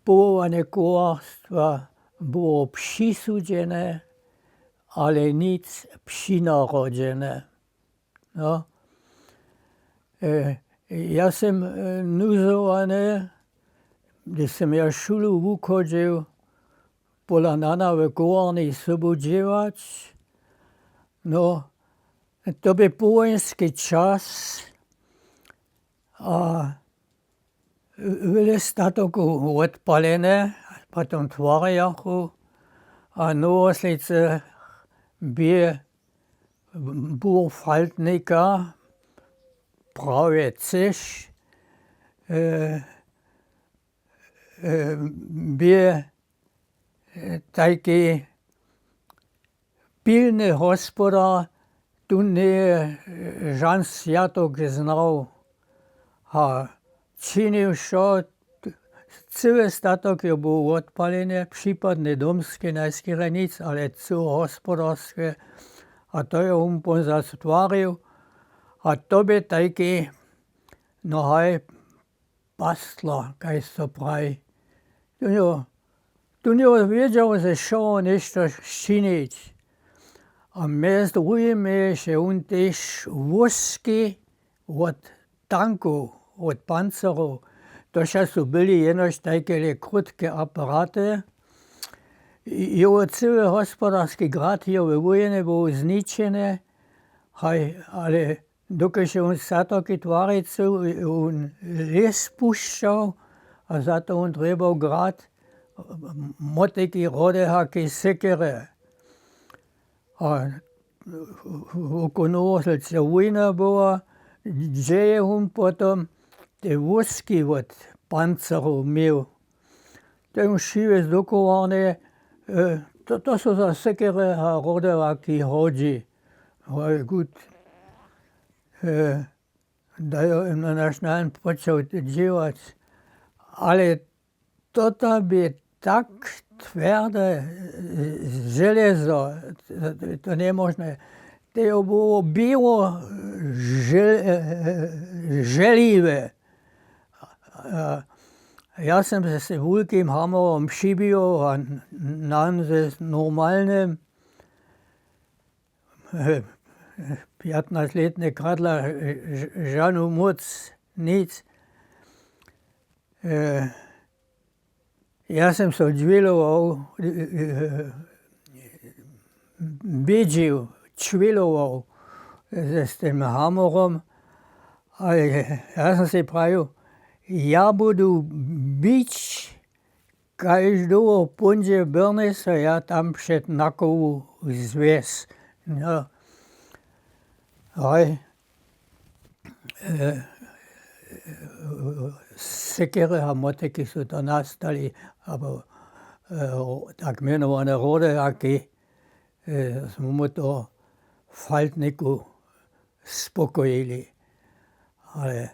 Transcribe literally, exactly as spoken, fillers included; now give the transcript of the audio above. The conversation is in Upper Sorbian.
powołanje kowarstwa było přisudźene, ale nic přinarodźene. No. Ja sym nuzowany, hdyž sym ja šulu wuchodźił, pola nana w kowarnej sobu dźěłać. No, to bě powojenski čas a wjele statokow wotpalene, potom twarjachu a nowoslejce bě burfaltnika prawje třěš bě tajki pilny hospodar, tu njeje žan swjatok znał a činił wšo, cyły statok jo był wotpaleny, připadne domske najskerje nic, ale cyło hospodarske. A to jo wón pon zas twarił. A to bě tajki, no haj, pastla, kaž so praji. Tón jo wědźał ze wšoho něšto sčinić. A mjez druhim měješe wón tež wózki wot tankow, wot pancerow. To wšak su byli jenož tajkele krótke aparaty. Jowo cyły hospodarski grad jo we wójnje był zničeny. Haj, ale dokelž je wón statoki twarił, wón lěs pušćał a za to wón trjebał grad, motyki, rodehaki, sekery. A wokoło nowoslejce wójna była, hdźe je wón potom te wózki wot pancerow měł. Ten wón šiwje z dokowarnje. To su za sekery a rodehaki hodźi. Hoj gut. Da jo na naš nan počał dźěłać. Ale to tam bě tak twjerde železo, to njemožne. Te jo było běło želiwe. Ja sym ze wulkim hamorom přibijoł a nan ze normalnym pjatnaćlětne kradla žanu móc nic. Ja sym so dźwilował, bědźił, čwilował z tym hamorom. A ja sym sej prajił, ja budu bić kaž dołho póńdźe, byrnje so ja tam před nakowu zwjes. No. Hoj. Sekery a motyki su to nastali, abo tak mjenowane rodehaki, smy mu to w faltniku spokojili. Ale